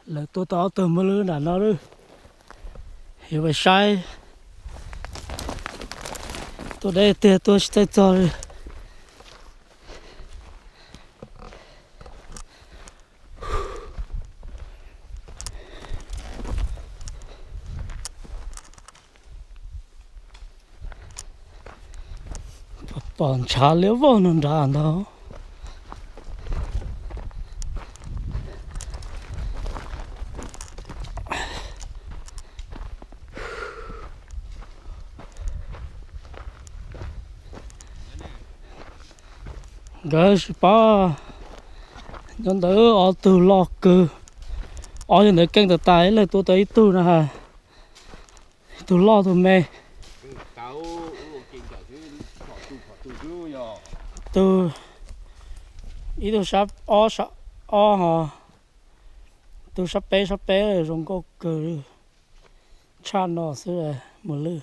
Lawv tua tau ob tug mab lwb nram no lawm. Yuav pais saib. Tuaj deb tiag tuaj tsis txaus txog li. Pom ntshav liab vog no nrad ntag. Nkawd tsis paub, nyob ntawd ob tug loj kawg. Ob yawg ntawd keej tas tas, ib leeg tua tau ib tug na ha. Ib tug loj tus me. Tus, ib tug sab ob, sab ob ho, tus sab peb, sab peb zoo nkauj kawg. Tshaj no xwb, mos lwj.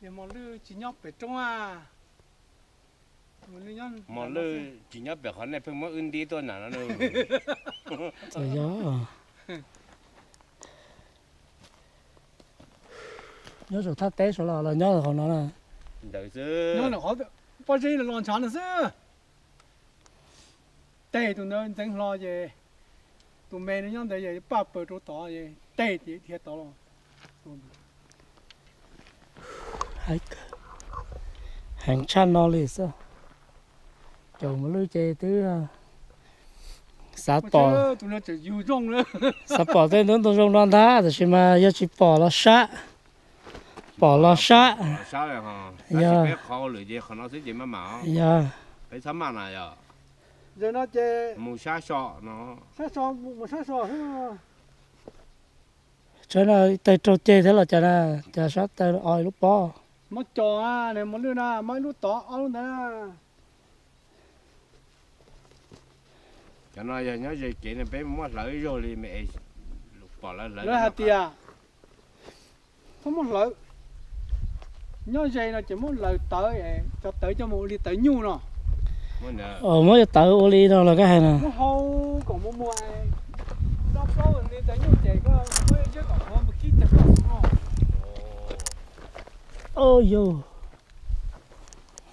Mos lwj tsis nyob pem roob a. Mos lwj tsis nyob pem qhov nej pheej muab wb ntib tuaj nram no. Txawm yog nyob saum thaj teb saud los los nyob qhov no na. Ntawd xwb. Pob zeb los ntshav no xwb. Teg tus ntawd ntxeev hlo ces tus me no nyob ntawd es paj paws rau tod es teg dhia tod los. Heev tshaj no li xwb. Caum mos lwj ces twb xav pom, xav pom tej ntawd ntoo zoo no ntag, tab sis mas yog tsis pom los sab. Pom los sab. Yog, yog, tsaib no ib teg raug ceg thiab los cas na, cas sab taw o lub pob. Muab co, mos lwj na, muab ib lub tod ob lub ntawd. Cov no yog nyob ze kev no peb muab hlawv ib zaug li me es pom lawv hlawv. Lawv hais tias txhob muab hlawv, nyob ze no ces muab hlawv tawv, cov tawv coj mus ua li tawv nyuj no. Muab cov tawv ua li no los koj hais na. Muab hau kom muag muag, rau plaub li tawv nyuj ces koj muab zeb kom qhuav mus khib tawg koj xwb no. Yog,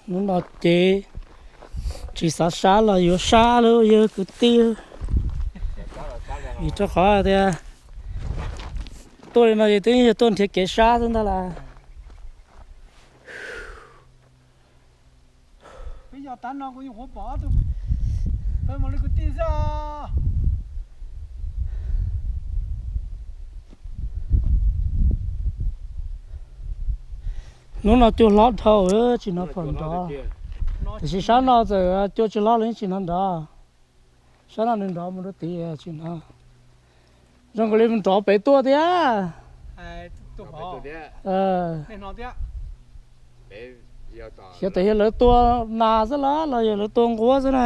hnub no ces tsis xav sab los yuav sab lawm yog kwv tij. Vim rau qhov tias tuaj li no ces twb yog tuaj nrhiav kev sab xwb ntag las. Peb yog tav no kuv yeej qhuav pom ob tug, peb mus li kwv tij xwb. Hnub no cua hlob dhau, tsis hnov pom nrov. Tiam sis sab no txawm cua tsis hlob los yeej tsis hnov nrov. Sab no nws nrov mus rau tid tsis hnov. Zoo nkaus li nrov pem tuaj thiab. Xyov tias yog lawv tua nas xwb los los yog lawv tua nquab xwb na.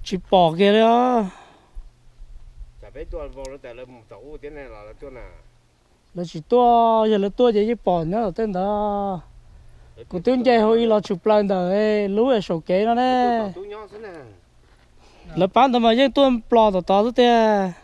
Tsis pom kiag li os. Lawv tsis tuaj, yog lawv tuaj ces yeej pom nyob tom tej ntawd. Kuv twb nce hauv ib los tshwm plaws ntawm lub saum kev no ne. Lawv pab ntawd mas yeej tuaj plos tom tod xwb tiag.